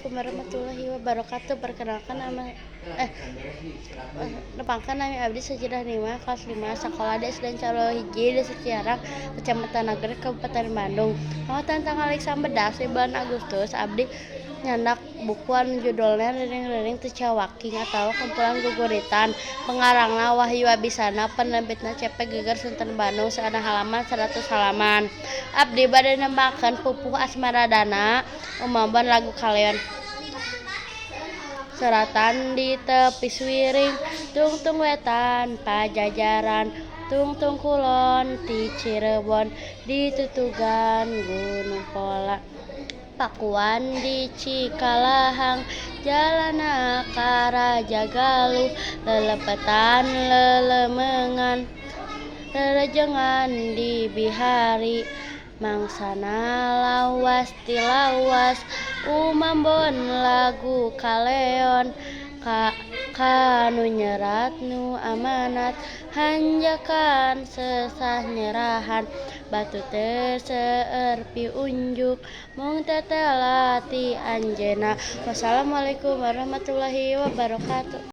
Assalamualaikum warahmatullahi wabarakatuh. Perkenalkan nama eh nepangkeun nami abdi Sajidah Nima kelas 5 sakola di SDN Calo hiji, Desa Ciarang, Kecamatan Nagreg, Kabupaten Bandung. Kaotan tanggal 16 di bulan Agustus, abdi nyandak buku anu judulna Riring-riring ti Cawaking atawa Kumpulan Guguritan, pengarangna Wahyu Wibisana, penerbitna CV Geger Sunten Bandung, saena halaman 100 halaman. Abdi bade nembangkeun Pupuh Asmaradana umamban lagu kaleon. Seratan di tepi suwiring, tungtung wetan Pajajaran, tungtung kulon ti Cirebon, ditutugan Gunung Pola, Pakuan di Cikalahang, jalanna ka Raja Galuh, lelepetan lelemengan, rerejengan di bihari, mangsana lawas ti lawas, umambon lagu kaleon, ka kanu nyerat nu amanat, hanjakan sesah nyerahan, batu teu seueur piunjuk, mung tetela ti anjeunna. Wassalamualaikum warahmatullahi wabarakatuh.